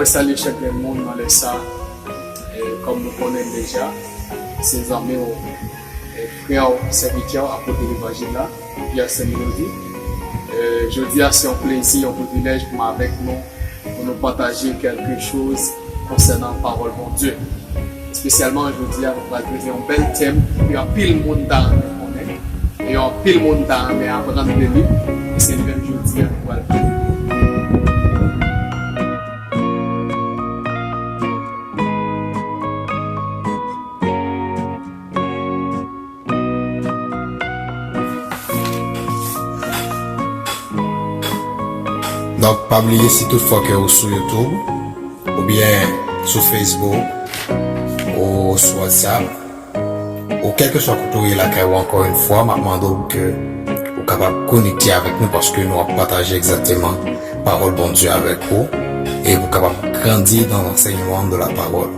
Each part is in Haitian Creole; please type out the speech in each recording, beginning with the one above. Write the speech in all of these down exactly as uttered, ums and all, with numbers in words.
Salye chak grenn moun nan lè sa. E, kòm nou konnen l deja, se zanmi w, e, frè w, sèvitè w, apot levanjil la, Pierre Saint Melody. E, jodi a, se yon plezi, yon privilèj pou m avèk nou, pou nou pataje kèlke choz konsènan pawòl Bondye. Espesyalman jodi a, nou pral trete yon bèl tèm ke anpil moun ta renmen konnen, e anpil moun ta renmen aprann de li, e se li menm jodi a nou pral pale de li. Donk, pa bliye, si tout fwa ke ou sou YouTube, oubyen sou Facebook, ou sou WhatsApp, ou kèlkeswa kote ou ye lakay ou, ankò yon fwa, m ap mande w ke ou kapab konekte avèk nou, paske nou ap pataje egzakteman pawòl Bondye avèk ou, e pou kapab grandi dans l'enseignement de la parole.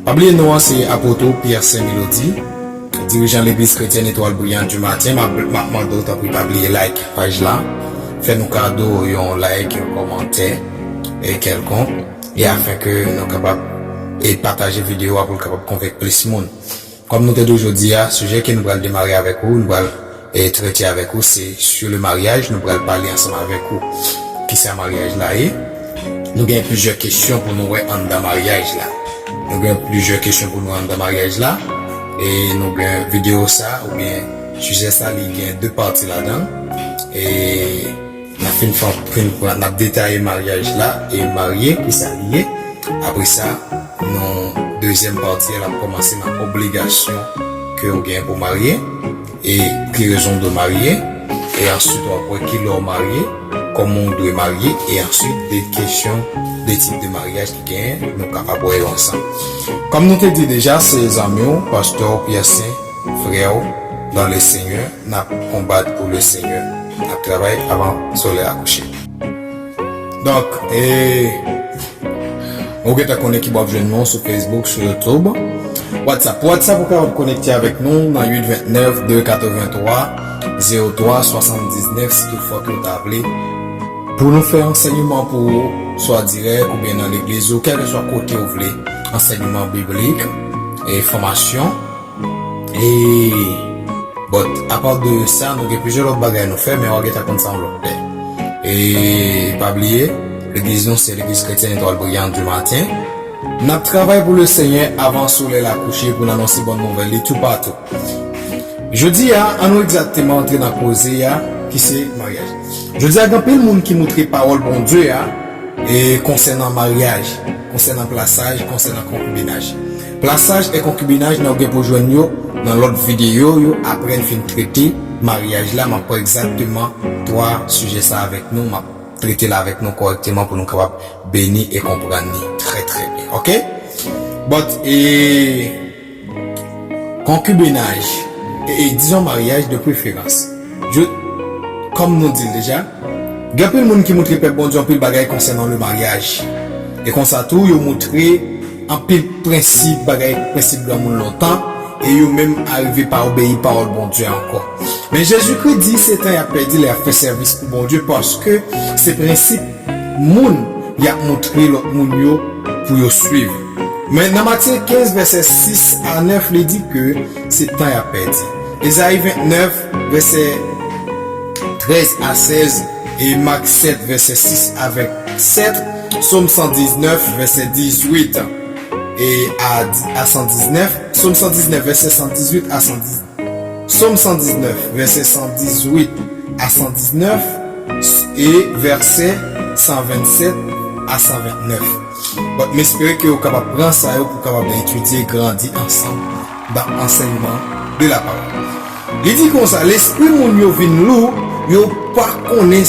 Pa bliye non an, se Apot ou Pierre Saint Melody, dirijan Legliz Kretyèn Etwal Briyant du Matin. M ap, m ap mande w, tanpri, pa bliye like paj la, fè nou kado yon like, yon kòmantè, e kèlkonk, e afin ke nou kapab, e pataje videyo a pou l kapab konvenk plis moun. Kòm nou te di w jodi a, sijè ke nou pral demare avèk ou, nou pral, e, trete avèk ou, se sur le mariage, nou pral pale ansanm avèk ou. Kisa maryaj la ye? Nou gen plizyè kesyon pou nou wè anndan maryaj la. Nou gen plizyè kesyon pou nou wè anndan maryaj la. E nou gen videyo sa, oubyen sijè sa, li gen de pati ladan l. E n ap fin fè, fin pran, n ap detaye maryaj la e marye, kisa li ye. Apre sa, nou, dezyèm pati a, l ap kòmanse nan obligasyon ke ou gen pou marye, e ki rezon de marye, e answit w ap wè kilè w marye, kòman w dwe marye, e answit de kesyon, de tip de maryaj ki genyen, nou kapab wè yo ansanm. Kòm nou te di deja, se zanmi w, pastè w, Pierre Saint, frè w dans le Seigneur, n ap konbat pou le Seigneur, n ap travay avan solèy a kouche. Donk, e, ou gentan konnen ki bò w ap jwenn nou sou Facebook, sou YouTube, WhatsApp. Pou WhatsApp, ou kapab konekte avèk nou nan uit vennèf, de katrevenntwa, zewo twa swasanndiznèf, si tout fwa ke w ta vle. Pou nou fè ansèyman pou ou, swa dirèk oubyen nan legliz ou, kèlkeswa kote w vle, ansèyman biblik, e fòmasyon, e, but, apa de sa, nou gen plizyè lòt bagay nou fè, men w a gentan konn sa yon lòt lè. E pa bliye, legliz nou se Legliz Kretyèn Etwal Briyant du Matin. N ap travay pou le Senyè avan solèy la kouche pou n anonse bòn nouvèl li toupatou. Jodi a, ann nou egzakteman antre nan koze a, ki se maryaj. Jodi a, gen anpil moun ki moutre pawòl Bondye a, e konsènan maryaj, konsènan plasaj, konsènan konkibinaj. Plasaj e konkibinaj, n ap gen pou jwenn yo nan lòt videyo yo, apre n fin trete maryaj la, m ap pran egzakteman twa sijè sa avèk nou, m ap trete l avèk nou kòrèkteman pou nou kapab beni e konprann li trè, trè byen. Oke? But, e, konkibinaj, e, e, dizon maryaj de preferans. Je, kòm nou di l deja, gen anpil moun ki moutre pèp Bondye anpil bagay konsènan le maryaj. E konsa tou, yo moutre anpil prensip, bagay, prensip granmoun lontan, e yo menm arive pa obeyi pawòl Bondye ankò. Men Jezikri di se tan y ap pèdi lè y ap fè sèvis pou Bondye, paske se prensip moun y ap moutre lòt moun yo pou yo swiv. Men nan Matye kenz, vèsè sis a nèf, li di ke se tan y ap pèdi. Ezayi vennèf, vèsè trèz a sèz, e Mak sèt, vèsè sis avèk sèt, Sòm san diznèf, vèsè dizuit, e a, a san diznèf, Sòm san diznèf, vèsè san dizuit a san diz, Sòm san diznèf, vèsè san dizuit a san diznèf, e vèsè san vennsèt a san vennèf. But m espere ke w kapab pran sa yo pou w kapab etidye, grandi ansanm nan ansèyman de la pawòl. Li di konsa, lespri moun yo vin lou, yo pa konnen